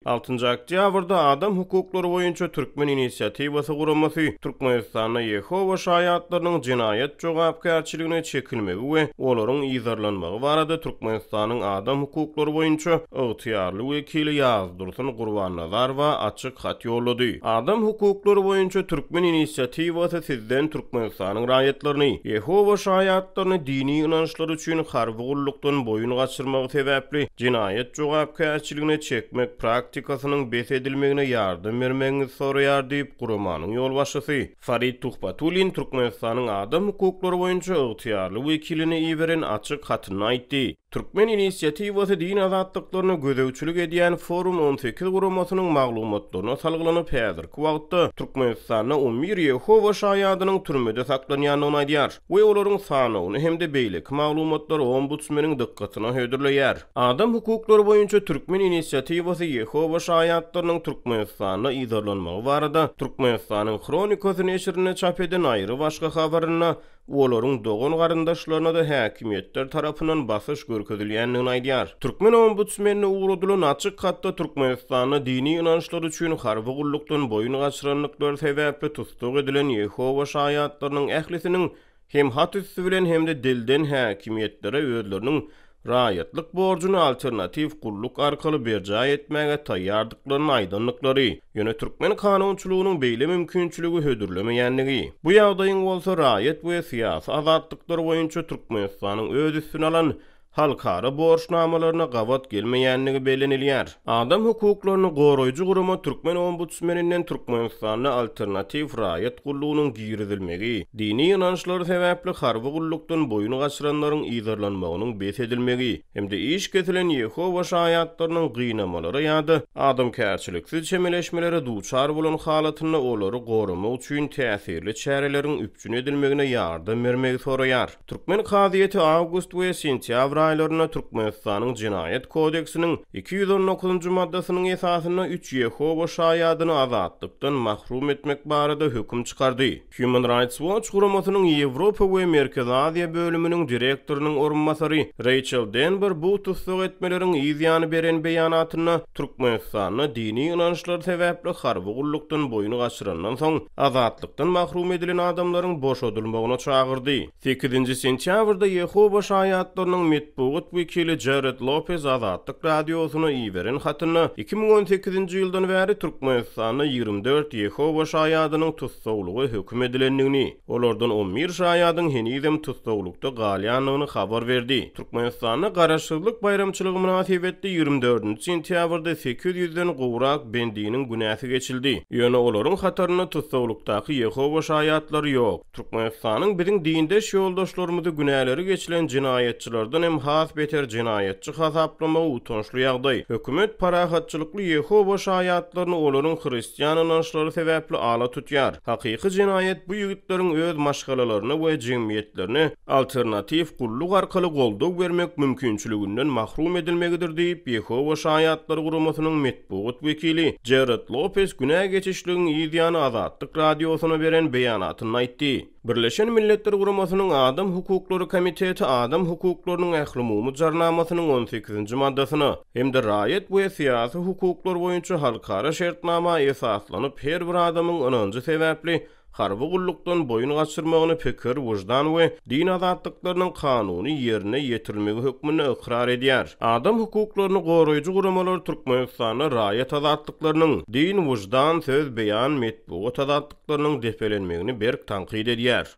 Altynjy oktýabrda Adam hukuklary boýunça Türkmen inisiatiwasy guramasy Türkmenistanda Ýehowa şaýatlarynyň jenaýat jogapkärçiligine çekilmegi we olaryň yzarlanmagy barada Türkmenistanyň adam hukuklary boýunça ygtyýarly wekili Ýazdursun Gurbannazarowa açyk hat ýollady. Adam hukuklary boýunça Türkmen inisiatiwasy sizden Türkmenistanyň raýatlaryny, Ýehowa şaýatlaryny dini ynançlary üçin harby gullukdan boýun gaçyrmagy sebäpli jenaýat jogapkärçiligine çekmek praktikasynyň bes edilmegine ýardam bermegiňizi soraýar diýip, guramanyň ýolbaşçysy Farid Tuhbatullin Türkmenistanyň adam hukuklary boýunça ygtyýarly wekiline iberen açyk hatynda aýtdy. Türkmen inisiatiwasy din azatlyklaryna gözegçilik edýän Forum 18 guramasynyň maglumatlaryna salgylanyp, häzirki wagtda Türkmenistanda 11 Ýehowa şaýadynyň türmede saklanýandygyny aýdýar we olaryň sanawyny hem-de beýleki maglumatlary ombudsmeniň dykgatyna hödürleýär. Adam hukuklary boýunça Türkmen inisiatiwasy Ýehowa şaýatlarynyň Türkmenistanda yzarlanmagy barada Türkmenistanyň Hronikasy neşirinde çap eden aýry-başga habarynda olaryň dogan-garyndaşlaryna-da häkimiýetler tarapyndan basyş görkezilýändigini aýdýar. Türkmen ombudsmenine ugradylan açyk hatda Türkmenistanda dini ynançlary üçin harby gullukdan boýun gaçyrandyklary sebäpli tussag edilen Ýehowa şaýatlarynyň ählisiniň hem hat üsti bilen hem-de dilden häkimiýetlere özleriniň raýatlyk borjuny alternatiw gulluk arkaly berjaý etmäge taýýardyklaryny aýdandyklary, ýöne türkmen kanunçylygynyň beýle mümkinçiligi hödürlemeýändigi, bu ýagdaýyň bolsa raýat we syýasy azatlyklar boýunça Türkmenistanyň öz üstüne alan halkara borçnamalaryna gabat gelmeýändigi bellenilýär. Adam hukuklaryny goraýjy gurama türkmen ombudsmeninden Türkmenistanda alternatiw raýat gullugynyň girizilmegi, dini ynançlary sebäpli harby gullukdan boýun gaçyranlaryň yzarlanmagynyň bes edilmegi hem-de iş kesilen Ýehowa şaýatlarynyň gynamalara ýa-da adamkärçiliksiz çemeleşmelere duçar bolan halatynda olary goramak üçin täsirli çäreleriň üpjün edilmegine ýardam bermegi soraýar. Türkmen kazyýeti awgust we sentýabr aýlarynda Türkmenistanyň Jenaýat kodeksiniň 219-njy maddasynyň esasynda üç Ýehowa şaýadyny azatlykdan mahrum etmek barada höküm çykardy. Human Rights Watch guramasynyň Ýewropa we Merkezi Aziýa bölüminiň direktorynyň orunbasary Reýçel Denber bu tussag etmeleriň yz ýany beren beýanatynda Türkmenistanda dini ynançlary sebäpli harby gullukdan boýun gaçyrandan soň azatlykdan mahrum edilen adamlaryň boşadylmagyna çagyrdy. Sekizinji sentýabrda Ýehowa şaýatlarynyň metbugat wekili Jared Lopez Azatlyk Radiosyna iberen hatynda 2018-nji ýyldan bäri Türkmenistanda 24 Ýehowa şaýadynyň tussaglyga höküm edilendigini, olardan on bir şaýadyň henizem tussaglykda galýandygyny habar berdi. Türkmenistanda Garaşsyzlyk baýramçylygy mynasybetli 24-nji sentýabrda 800-den gowrak bendiniň günäsi geçildi. Ýöne olaryň hatarynda tussaglykdaky Ýehowa şaýatlary ýok. Türkmenistanyň biziň dindeş ýoldaşlarymyzy günäleri geçilen jenaýatçylardan hem has beter jenaýatçy hasaplamagy utançly ýagdaý. Hökümet parahatçylykly Ýehowa şaýatlaryny olaryň hristian ynançlary sebäpli ala tutýar. Hakyky jenaýat bu ýigitleriň öz maşgalalaryna we jemgyýetlerine alternatiw gulluk arkaly goldaw bermek mümkinçiliginden mahrum edilmegidir diýip, Ýehowa şaýatlary guramasynyň metbugat wekili Jared Lopes günä geçişligiň yz ýany Azatlyk Radiosyna beren beýanatynda aýtdy. Birleşen Milletler Guramasynyň Adam hukuklary komiteti adam hukuklarynyň ählumumy jarnamasynyň on sekizinji maddasyna hem-de raýat we syýasy hukuklar boýunça halkara şertnama esaslanyp her bir adamyň ynanjy sebäpli harby gullukdan boýun gaçyrmagyny pikir, wyždan we din azatlyklarynyň kanuny ýerine ýetirilmegi hökmünde ykrar edýär. Adam hukuklaryny goraýjy guramalar Türkmenistanda raýat azatlyklarynyň, din, wyždan, söz, beýan, metbugat azatlyklarynyň depelenmegini berk tankyt edýär.